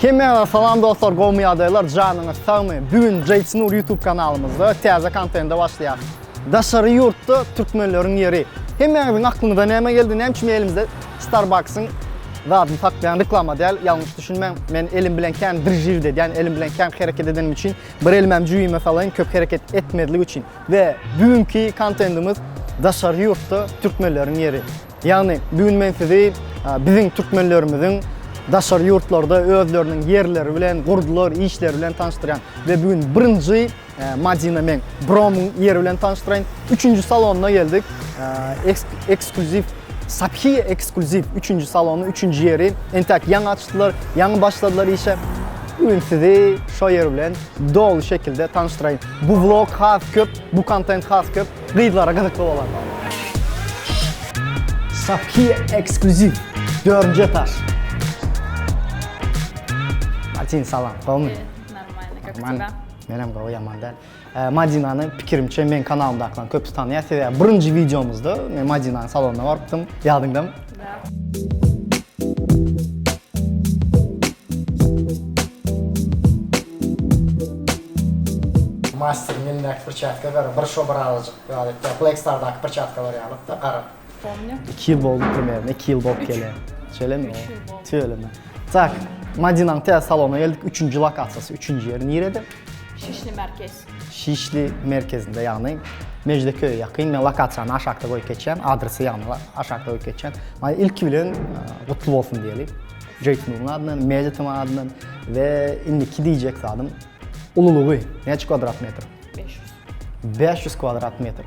Hemmäňize salam dostlar, gowmy ýagdaýlar, janyňyz sagmy? Bu gün Jade Nur YouTube kanalymyzda täze kontende başlaýarys. Daşary ýurtda türkmenleriň ýeri. Hemmäňiziň aklyňyza näme geldi? Näme üçin elimizde Starbucks-yň zadyny saklaýan reklama däl, ýalňyş düşünmäň. Men elim bilen kän držirt edýän, elim bilen kän hereket edenim üçin bir elimem jübime salaýyn, köp hereket etmezlik üçin. We bu günki kontendimiz daşary ýurtda türkmenleriň ýeri. Ýagny bu gün men sizi biziň türkmenlerimiziň daşary ýurtlarda özleriniň ýerleri bilen, gurdular, işleri bilen tanyşdyrýan. We bu gün birinji Madina men Bromyň ýeri bilen tanyşdyraýyn. Üçünji salonyna geldik. Eksklýuziw Saphiýa eksklýuziw üçünji salony, üçünji ýeri. Entäk ýaňy açdylar, ýaňy başladylar işe. Bu gün sizi şo ýer bilen doly şekilde tanyşdyraýyn. Bu vlog has köp, bu kontent has köp gyzlara gyzykly bolar. Saphiýa eksklýuziw dördünji etaž. Martin salam, gowmy? Нормально, как у тебя? Menem gowy, ýaman däl. Madinany pikirimçe meň kanalymdakylaryň köpüsi tanaýar. Sebäbi birinji wideomyzda men Madinanyň salonyna barypdym. Ýadyňdamy? Da. Masteriň elindäki perçatka gara, bir şo bir azajyk zat etýär. Black Stardaky perçatkalar ýaly-da gara. Pomnю. 2 ýyl boldy primerno, 2 ýyl bolup gelýär. Şeýlemi? Üç ýyl boldy. Tüweleme. Tak, Madinanyň täze salonyna geldik. Üçünji lokasiýasy, üçünji ýeri nirede? Şişli merkez. Şişli merkezinde, ýagny Mejlideköýe ýakyn. Men lokasiýany aşakda goýup geçýän, adresi ýagny aşakda goýup geçýän. Maňa ilki bilen e, gutly bolsun diýeli. Jeýtnuryň adyndan, Media TM adyndan we indiki diýjek zadym ululygy näçe kwadrat metr? 500. 500 kwadrat metr.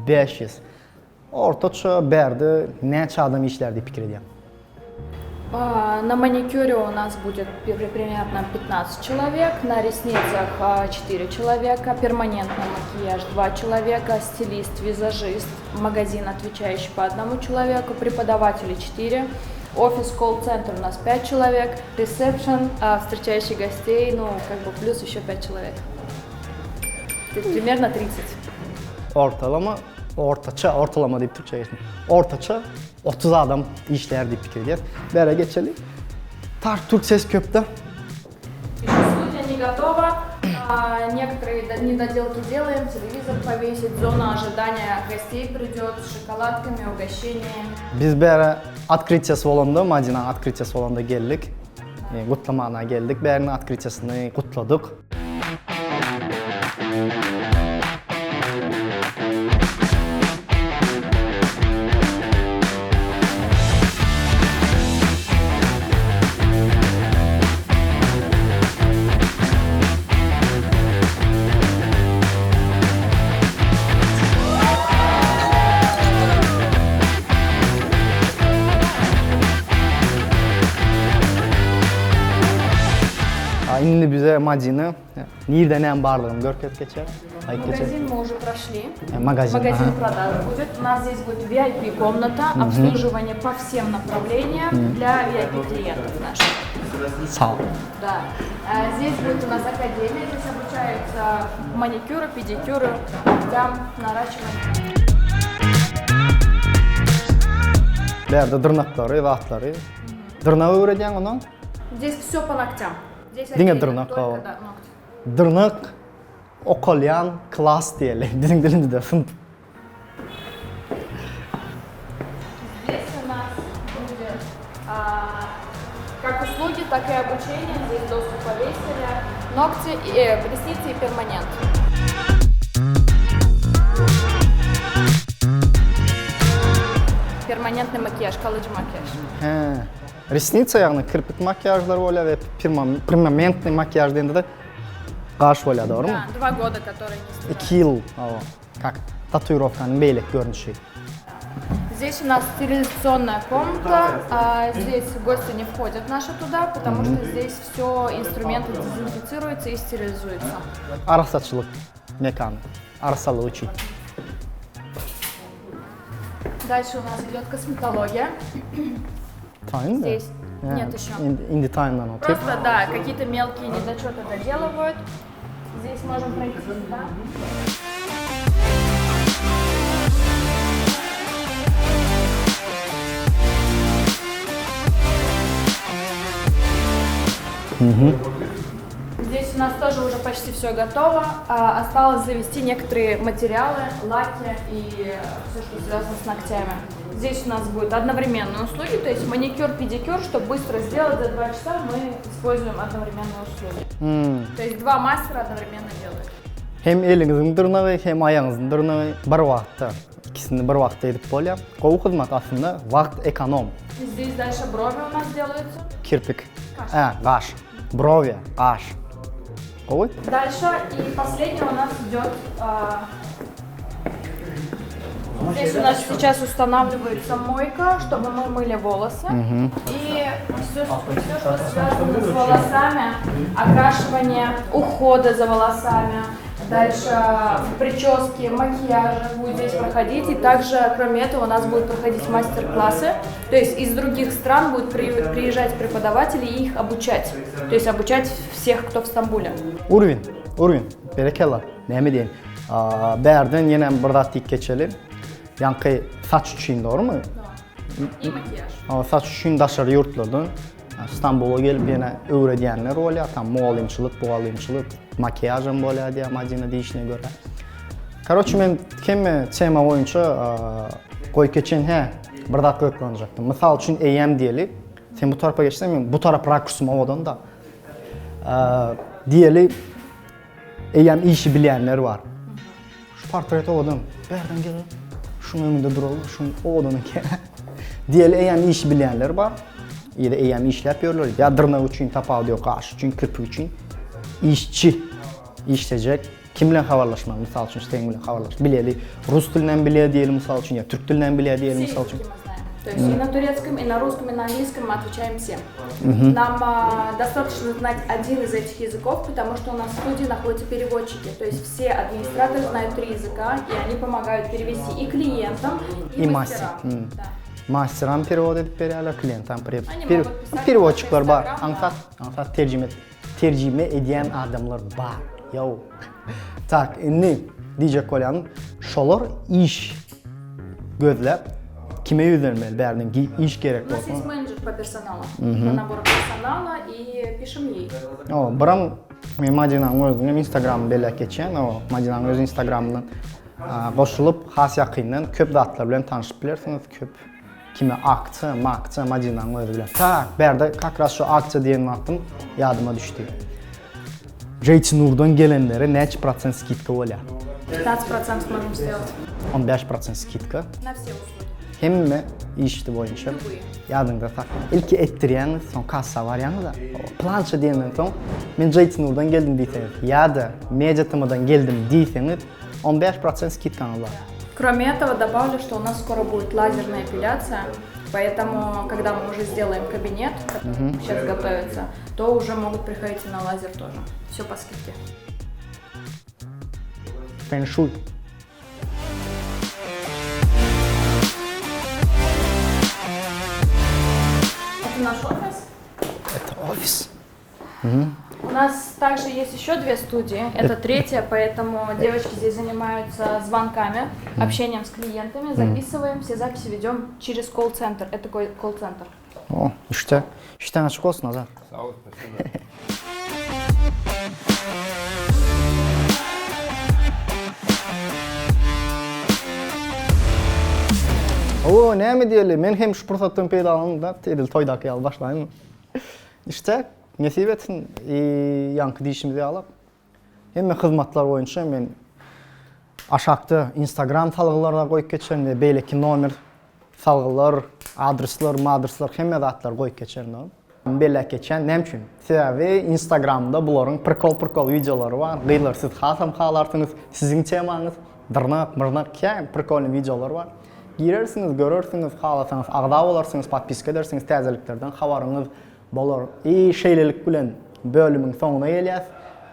500. Ortaça bärde näçe adam işlär diýip pikir edýäň? На маникюре у нас будет примерно 15 человек, на ресницах 4 человека, перманентный макияж 2 человека, стилист, визажист, магазин, отвечающий по одному человеку, преподаватели 4, офис, колл-центр у нас 5 человек, ресепшн, встречающий гостей, ну, как бы плюс еще 5 человек. Примерно 30. Ortalama Ortaça, ortalama diýip türkçä geçdim. Ortaça 30 adam işleýär diýip pikir edýäs. Bäre geçeli. Tak, türk ses köpde. Еще студия не готова. А, некоторые недоделки делаем, телевизор повесить, зона ожидания гостей придет с шоколадками, угощениями. Biz bäre открытиesi bolanda, Madinanyň открытиesi bolanda geldik. E, gutlamana geldik. Bäriniň открытиesini gutladyk. Indi bize Madina nirde näme barlygyny görkezip geçer. Aýyp geçer. Магазин мы уже прошли. E, Magazin. Магазин aha. продаж будет. У нас здесь будет VIP комната, обслуживание по всем направлениям для VIP клиентов наших. Sag bol. Да. А Здесь будет у нас академия, здесь обучаются маникюру, педикюру, ногтям, наращиванию. Bärde dyrnaklary, zatlary. Dyrnak öwredýäň ondan? Здесь все по ногтям. Здесь Diňe отдельно dyrnak, только, hawa. да, ногти. Dyrnak okalýan klas diýeli. Biziň dilimizde synp. Здесь у нас будет а, как услуги, так и обучение. Здесь доску повесили. Ногти, и, э, ресницы и перманент. Перманентный макияж, колледж макияж. He. Resnitsa ýagny kirpik makiýažlary bolýar we permanentnyý makiýaž diýende-de gaş bolýar, dogrymy? Да, два года, которые не снимают. Iki ýyl, hawa, kak tatuirowkanyň beýleki görnüşi. Здесь у нас стерилизационная комната. А, здесь гости не входят наши туда, потому что здесь все инструменты дезинфицируются и стерилизуются. Arassaçylyk mekany, arassalyk üçin. Дальше у нас идет косметология. Taýyn Здесь нет еще. Indi, indi taýynlanyp otyr. Просто, да, какие-то мелкие недочеты доделывают. Здесь можем пройти сюда. Здесь у нас тоже уже почти все готово. А, Осталось завести некоторые материалы, лаки и все, что связано с ногтями. Здесь у нас будут одновременные услуги, то есть маникюр, педикюр, чтобы быстро сделать за два часа, мы используем одновременные услуги. То есть два мастера одновременно делают. Hem eliňiziň dyrnagy, hem aýagyňyzyň dyrnagy bir wagtda, ikisini bir wagtda edip bolýar. Gowy hyzmat aslynda, wagt ekonom. Здесь дальше брови у нас делаются. Kirpik. Ä, gaş. Browi, gaş. Gowy. Дальше и последний у нас идет. а, Здесь у нас сейчас устанавливается мойка, чтобы мы мыли волосы. И все, все, что связано с волосами, окрашивание, ухода за волосами, дальше прически, макияжи будет здесь проходить. И также, кроме этого, у нас будут проходить мастер-классы. То есть из других стран будут при- приезжать преподаватели и их обучать. То есть обучать всех, кто в Стамбуле. Уровень, уровень. Berekella. Näme diýeýin. A, Bärden ýene bir zat diýip geçeli. Ýaňky saç üçin dogrumy? И макияж. A, Saç üçin daşary ýurtlardan Stambula gelip ýene öwredýänler bolýar. Tam mugallymçylyk, mugallymçylyk, makiýažam bolýar diýýär Madina diýişine görä. Karoçe men hemme tema boýunça a, goýup geçen hä bir zat gyzyklanjakdym. Mysal üçin eýýäm diýeli, sen bu tarapa geçseň men bu tarap rakursym owadan da. A, Diýeli eýýäm işi bilýänler bar. Şu portret owadan. Bärden gel. Şuň öňünde duraly, şuň owadan eken. Diýeli eýýäm işi bilýänler bar. Ýa-da eýýäm işläp ýörler. Ýa dyrnak üçin tapawudy ýok, gaş üçin, kirpik üçin. Işçi işlejek. Kim bilen habarlaşmaly? Mysal üçin, seň bilen habarlaş. Bileli, rus dilini hem bilýär diýeli mysal üçin, ýa türk dilini hem bilýär diýeli Все mysal üçin. языки мы знаем. То есть и на турецком, и на русском, и на английском мы отвечаем всем. Нам а, достаточно знать один из этих языков, потому что у нас в студии находятся переводчики. То есть все администраторы знают три языка, и они помогают перевести и клиентам, и, И мастер. мастерам. М. Да. Masteram perewod edip berýärler, klientam pre- Они per- могут писать Переводчikler bar. Instagram, Aňsat, aňsat terjime terjime edýän adamlar bar. Ýow. Tak, indi diýjek bolýanym, şolar iş gözläp kime ýüzlenmeli bärden gi- iş gerek У нас bolsa. есть менеджер по персоналу, по набору персонала, и пишем ей. O, biram men Madinanyň özüniň Instagramyny belläp geçýän. O, Madinanyň öz Instagramyndan a, goşulyp has ýakyndan köp zatlar bilen tanşyp bilersiňiz. Köp kime aksiýa, maksiýa Madinanyň özi bilen. Tak, bärde как раз şu aksiýa diýen wagtym ýadyma düşdi. Jeyçi Nurdan gelenlere näçe prosent skidka bolýar? 15% можем сделать 15% skidka. на все услуги. Hemme işdi boýunça. Любые. Ýadyňda sakla. Ilki etdirýäňiz, soň kassa barýaňyz-a. Plança diýenden soň men Jeyçi Nurdan geldim diýseňiz ýa-da Media TM-dan geldim diýseňiz 15% skidkaňyz bar. Кроме этого, добавлю, что у нас скоро будет лазерная эпиляция, поэтому, когда мы уже сделаем кабинет, который сейчас готовится, то уже могут приходить и на лазер тоже. Все по скидке. Фэн-шуй. Это наш офис. Это офис. У нас также есть еще две студии. Это третья, поэтому девочки здесь занимаются звонками, общением с клиентами, записываем, все записи ведем через колл-центр. Это такой колл-центр. O, işte. Işden açyk bolsun Azat. Sag bol, спасибо. O, näme diýeli, men hem şu pursatdan peýdalanyp-da, edil toýdaky ýaly başlaýyn. İşte, nesip etsin, i, ýaňky diýşimiz ýaly, hemme hyzmatlar boýunça men aşakda Instagram salgylaryna goýup geçerin we beýleki nomer salgylar, adresler, madresler hemme zatlary goýup geçerin. Belläp geçýän, näme üçin? Sebäbi Instagramda bularyň prikol-prikol wideolary bar. Gyzlar siz hasam halarsyňyz, siziň temaňyz dyrnak, myrnak kän prikolny wideolar bar. Girersiňiz, görersiňiz, halasaňyz agza bolarsyňyz, podpiska edersiňiz, täzeliklerden habaryňyz bolar. I şeýlelik bilen bölümiň soňuna gelýäs.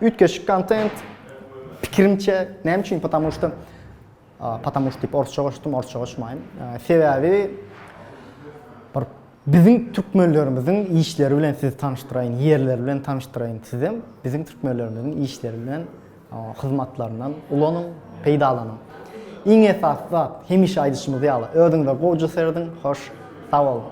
Üýtgeşik kontent pikirimçe, näme üçin? Потому что a, потому что diýip orsça goşdum, orsça goşmaýyn. A, Sebäbi bir biziň türkmenlerimiziň işleri bilen sizi tanyşdyraýyn, ýerleri bilen tanyşdyraýyn. Sizem biziň türkmenlerimiziň işleri bilen a, hyzmatlaryndan ulanyň, peýdalanyň. Iň esasy zat, hemişe aýdyşymyz ýaly, özüňize gowja serediň, hoş, sag boluň.